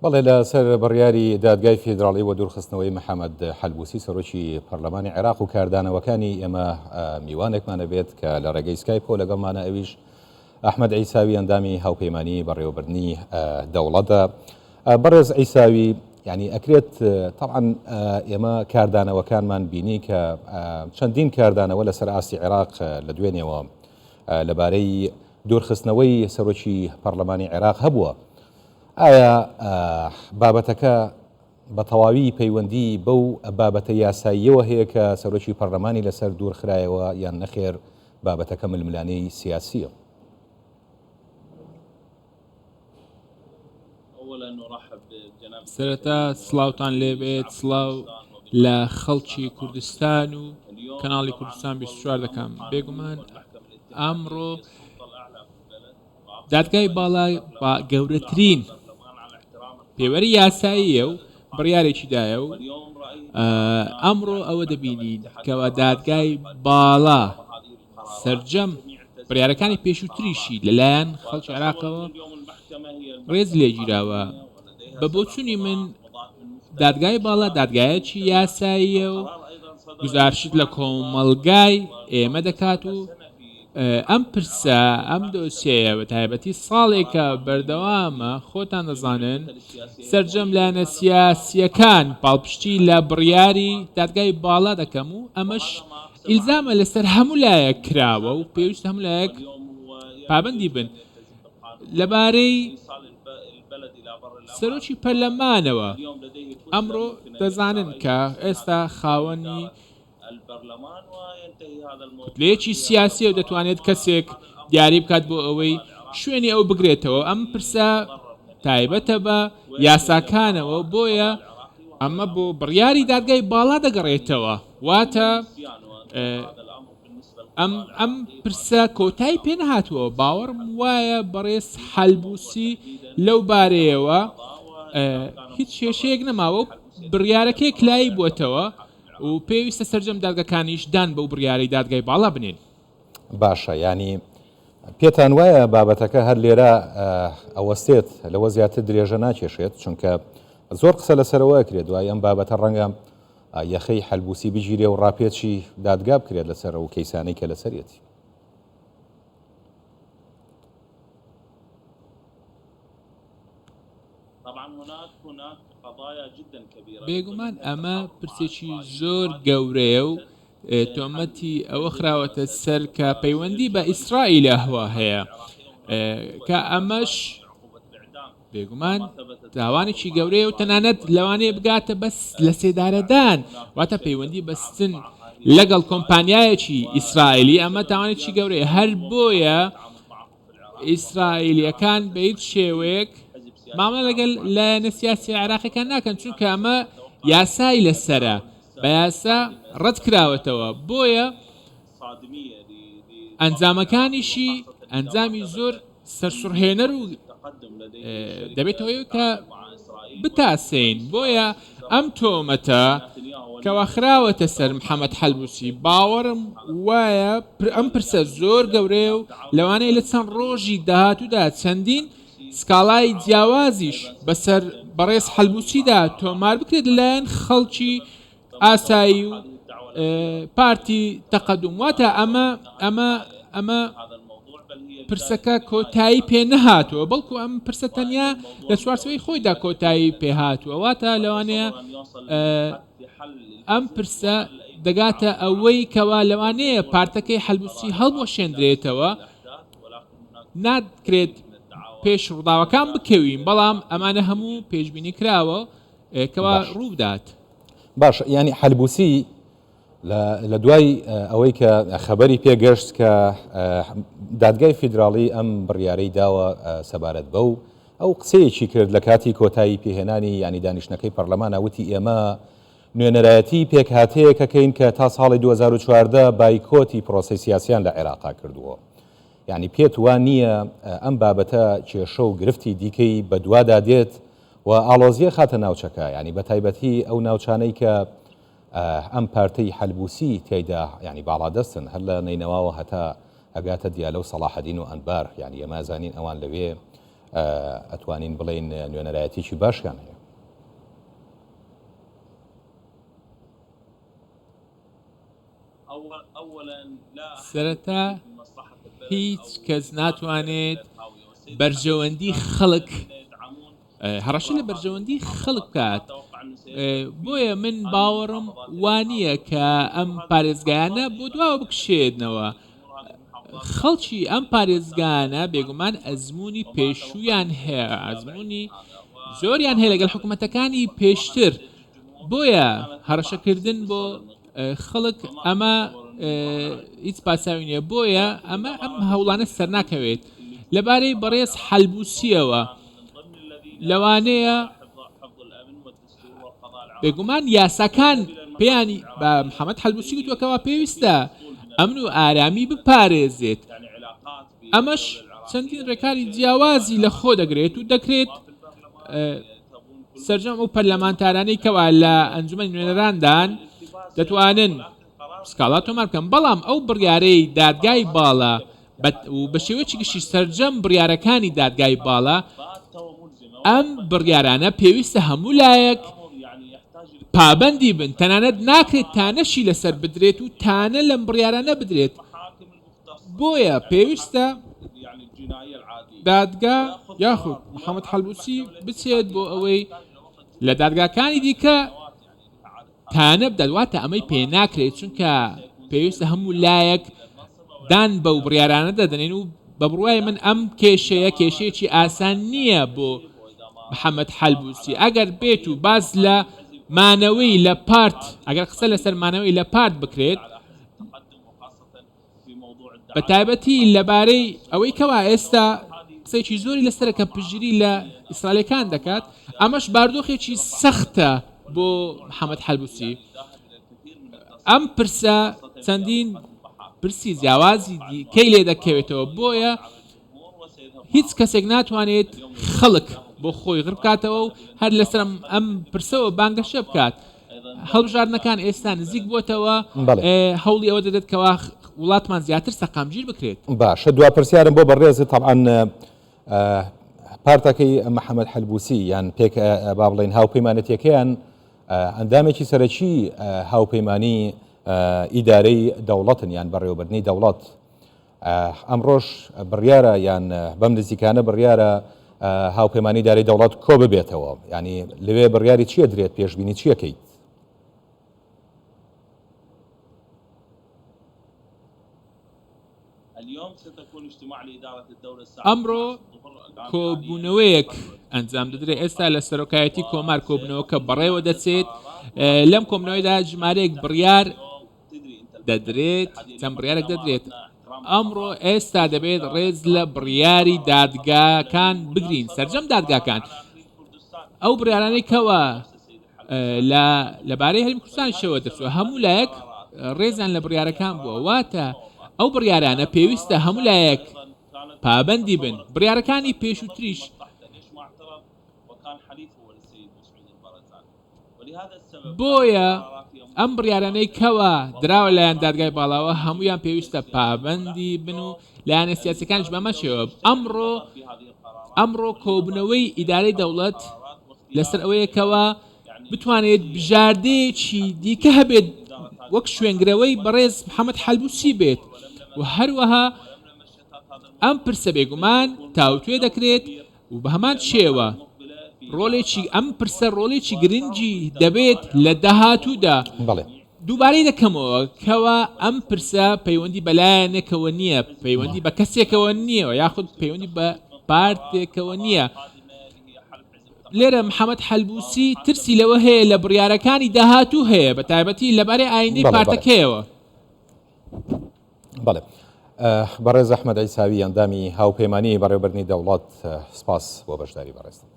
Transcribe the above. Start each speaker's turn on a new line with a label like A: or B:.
A: بەڵێ لەسەر بڕیاری دادگای فیدراڵی و دوورخستنەوەی محەمەد حەلبوسی سەرۆکی پەرلەمانی عێراق و کاردانەوەکانی ئێمە میوانێکمان ئەبێت کە لە ڕێگەی سکایپەوە لەگەڵمانە ئەویش ئەحمەد عیساوی ئەندامی هاوپەیمانی بەڕێوەبردنی دەوڵەتە. بەڕێز عیساوی یعنی ئەکرێت طبعا ئێمە کاردانەوەکانمان بینی کە چەندین کاردانەوە لەسەر ئاستی عێراق لە دوێنێوە لەبارەی دوورخستنەوەی سەرۆکی پەرلەمانی عێراق هەبووە. ئایا بابەتەکە بە تەواوی پەیوەندی بەو بابەتە یاساییەوە هەیە کە سەرۆکی پەرلەمانی لەسەر دوورخرایەوە یان نەخێر بابەتەکە ململانێی سیاسییە؟
B: سەرەتا سڵاوتان لێبێت سڵاو لە خەڵکی کوردستان و کەناڵی کوردستان 24 دەکەم بێگومان ئەمڕۆ دادگای باڵا بە گەورەترین پێوەری یاساییە و بڕیارێکی دایە و ئەمڕۆ ئەوە دەبینین کەوا دادگای باڵا سرجەم بڕیارەکانی پێشووتریشی لەلایەن خەڵکی عراقەوە ڕێز لێگیراوە بە بۆچوونی من دادگای باڵا دادگایەکی یاساییە و گوزارشت لە کۆمەڵگای ئێمە دەکات و ئەم پرسە، ئەم دۆسیەیە بە تایبەتی ساڵێکە بەردەوامە، خۆتان دەزانن سەرجەم لایەنە سیاسییەکان پاڵپشتی لە بڕیاری دادگای باڵا دەکەم و ئەمەش ئیلزامە لەسەر هەموو لایەک کراوە و پێویستە هەموو لایەک پابەندی بن. لەبارەی سەرۆکی پەرلەمانەوە ئەمڕۆ دەزانن کە ئێستا خاوەنی کوتلەیەکی سیاسیە و دەتوانێت کەسێک دیاری بکات بۆ ئەوەی شوێنی ئەو بگرێتەوە ئەم پرسە تایبەتە بە یاساکانەوە بۆیە ئەمە بۆ بڕیاری دادگای باڵا دەگەڕێتەوە واتە ئەم ئەم پرسە کۆتایی پێ نەهاتووە باوەڕم وایە بەڕێز حەلبوسی لەو بارەیەوە هیچ کێشەیەک نەماوە و بڕیارەکەی کلایی بووەتەوە و پێویستە سەرجەم دادگاکانیش دان بەو بڕیارەی دادگای باڵا بنێن.
A: باشە یانی پێتان وایە بابەتەکە هەر لێرە ئەوەستێت لەوە زیاتر درێژە ناکێشێت چونکە زۆر قسە لەسەرەوە ئەکرێت دوای ئەم بابەتە ڕەنگە یەخەی حەلبوسی بگیرێ و ڕاپێچی دادگا بکرێت لەسەر ئەو کەیسانەی کە لەسەریەتی.
B: بێگومان ئەمە پرسێکی زۆر گەورەیە و تۆمەتی ئەوە خراوەتە سەر کە پەیوەندی بە ئیسرائیلەوە هەیە کە ئەمەش بێگومان تاوانێکی گەورەیە و تەنانەت لەوانەیە بگاتە بەس لە سێدارەدان واتە پەیوەندی بەستن لەگەڵ کۆمپانیایەکی ئیسرائیلی ئەمە تاوانێکی گەورەیە هەر بۆیە ئیسرائیلیەکان بە هیچ شێوەیەک مامەڵە لەگەل لایەنە سیاسی عێراقیەکان ناکەن چونکە ئەمە یاسای لەسەرە بە یاسا ڕەت کراوەتەوە بۆیە ئەنجامەکانیشی ئەنجامی زۆر سەرسوڕهێنەر و دەبێتە هۆی کە بتاسێین بۆیە ئەم تۆمەتە کەوا خراوەتە سەر محەمەد حەلبوسی باوەڕم وایە ئەم پرسە زۆر گەورەیە و لەوانەیە لە چەند ڕۆژی داهاتوودا چەندین سکاڵای جیاوازیش بەسەر بەڕێز حەلبوسیدا تۆمار بکرێت لەلایەن خەڵکی ئاسایی و پارتی تەقەدوم واتە ئەمە ئەمە ئەمە پرسەکە کۆتایی پێ نەهاتووە بەڵکو ئەم پرسە تەنیا لە چوارچێوەی خۆیدا کۆتایی پێ هاتووە واتە لەوانەیە ئەم پرسە دەگاتە ئەوەی کەوا لەوانەیە پارتەکەی حەلبوسی هەڵبوەشێندرێتەوە ناکرێت پێش ڕووداوەکان بکەوین بەڵام ئەمانە هەموو پێشبینی کراوە کەوا ڕووبدات.
A: باشە یانی حەلبوسی لە دوای ئەوەی کە خەبەری پێگەشت کە دادگای فیدراڵی ئەم بڕیارەی داوە سەبارەت بەو ئەو قسەیەکی کرد لە کاتی کۆتایی پێهێنانی ینی دانیشتنەکەی پەرلەمانە وتی ئێمە نوێنەرایەتی پێکهاتەیەکەکەین کە تا ساڵی 2014 بایکۆتی پرۆسی سیاسیان لە عێراقا کردووە. یعنی پێت وا نییە ئەم بابەتە کێشە و گرفتی دیکەی بەدوادا دێت و ئاڵۆزیە خاتە ناوچەکە یعنی بە تایبەتی ئەو ناوچانەی کە ئەم پارتەی حەلبوسی تیایدا یانی باڵادەستن هەر لە نەینەواوە هەتا ئەگاتە دیالە و سەڵاحەدین و ئەنبار یانی ئێمە ئەزانین ئەوان لەوێ. ئەتوانین بڵێین نوێنەرایەتیی باشیان هەیە.
B: سەرەتا هیچ کەس ناتوانێت بەرژەوەندی خەڵک هەڕەشە لە بەرژەوەندی خەڵک بکات بۆیە من باوەڕم وانییە کە ئەم پارێزگایانە بۆ دواوە بکشێنەوە خەڵکی ئەم پارێزگانە بێگومان ئەزمموی پێشوویان هەیە ئەزمموی زۆریان هەیە لەگەڵ حکوومەتەکانی پێشتر بۆیە هەڕەشەکردن بۆ خەڵک ئەمە هیچ پاساوی نییە بۆیە ئەمە ئەم هەوڵانە سەرناکەوێت لەبارەی بەڕێز حەلبوسیەوە لەوانەیە بێگومان یاساکان پێیانی بە محەممەد حەلبوسی گوتووەکەەوە پێویستە ئەمن و ئارامی بپارێزێت ئەمەش چەندین ڕێکاری جیاوازی لە خۆ دەگرێت و دەکرێت سەرجەم ئەو پەرلەمانتارانەی کەوا لە ئەنجومەنی نوێنەراندان دەتوانن سکاڵا تۆمار بکەن، بەڵام ئەو بڕیارەی دادگای باڵا و بە شێوەیەکی گشتی سەرجەم بڕیارەکانی دادگای باڵا ئەم بڕیارانە پێویستە هەموو لایەک پابەندی بن، تەنانەت ناکرێت تانەشی لەسەر بدرێت و تانە لەم بڕیارانە بدرێت. بۆیە پێویستە دادگا یاخود محەممەد حەلبوسی بچێت بۆ ئەوەی لە دادگاکانی دیکە تانە بدات واتە ئەمەی پێ ناکرێت چونکە پێویستە هەموو لایەک دان بەو بڕیارانە دەدەنێن و بە بڕوای من ئەم کێشەیە کێشەیەکی ئاسان نییە بۆ محەممەد حەلبوسی ئەگەر بێت و باز لە مانەوەی لە پارت ئەگەر قسە لەسەر مانەوەی لە پارت بکرێت بە تایبەتی لەبارەی ئەوەی کەوا ئێستا قسەیەکی زۆری لەسەرە کە پشتگیری لە ئیسرائیلەکان دەکات، ئەمەش باردۆخێکی سەختە بۆ محەمەد حەلبوسی. ئەم پرسە چەندین پرسی جیاوازی دیکەی لێ دەکەوێتەوە، بۆیە هیچ کەسێک ناتوانێت خەڵک بۆ خۆی غڕ بکاتەوە و هەر لەسەر ئەم پرسەوە بانگەشە بکات. هەڵبژاردنەکان ئێستا نزیک بووەتەوە، هەوڵی ئەوە دەدرێت کەوا وڵاتمان زیاتر سەقامگیر بکرێت.
A: باشە دوا پرسیارم بۆ بەڕێزت تەبعەن پارتەکەی محەمەد حەلبوسی یان پێک با بڵێین هاوپەیمانەتیەکەیان ئەندامێکی سەرەکی هاوپەیمانی ئیدارەی دەوڵەتن یان بەڕێوەبردنی دەوڵەت ئەمڕۆش بڕیارە یان بەم نزیکانە بڕیارە هاوپەیمانی ئیدارەی دەوڵەت کۆ ببێتەوە ینی لەوێ بڕیاری چییە درێت پێشبینی چیەکەیت؟
B: ئەمڕۆ کۆبوونەوەیەک ئەنجام دەدرێت ئێستا لە سەرۆکایەتی کۆمار کۆبوونەوەکە بەڕێوە دەچێت لەم کۆبوونەوەیدا ژمارەیەک بڕیار دەدرێت چەند بڕیارێک دەدرێت ئەمڕۆ ئێستا دەبێت ڕێز لە بڕیاری دادگاکان بگرین سەرجەم دادگاکان ئەو بڕیارانەی کەوە لە لەبارەی هەرێمی کوردستانیشەوە دەرچووە هەموو لایەک ڕێزیان لە بڕیارەکان بووە واتە ئەو بڕیارانە پێویستە هەموو لایەک پابەندی بن بڕیارەکانی پێشووتریش بۆیە ئەم بڕیارانەی کەوا دراوە لایەن دادگای باڵاوە هەموویان پێویستە پابەندی بن و لایەنە سیاسەکانیش بەمە شێوە ئەمڕۆ ئەمڕۆ کۆبوونەوەی ئیدارەی دەوڵەت لەسەر ئەوەیە کەوا بتوانێت بژاردەیەکی دیکە هەبێت وەک شوێنگرەوەی بەڕێز محەممەد حەلبوسی بێت و هەروەها ئەم پرسە بێگومان تاوتوێ دەکرێت و بە هەمان شێوە ڕۆلێکی ئەم پرسە ڕۆلێکی گرنگی دەبێت لە داهاتوودا.
A: بەڵێ.
B: دووبارەی دەکەمەوە کەوا ئەم پرسە پەیوەندی بە لایەنێکەوە نییە، پەیوەندی بە کەسێکەوە نییە یاخود پەیوەندی بە پارتێکەوە نییە. لێرە محەمەد حەلبوسی ترسی لەوە هەیە لە بڕیارەکانی داهاتوو هەیە بە تایبەتی لەبارەی ئایندەی پارتەکەیەوە.
A: بەڵێ بەڕێز ئەحمەد عیساوی ئەندامی هاوپەیمانی بەڕێوەبردنی دەوڵەت سپاس بۆ بەشداری بەڕێزتان.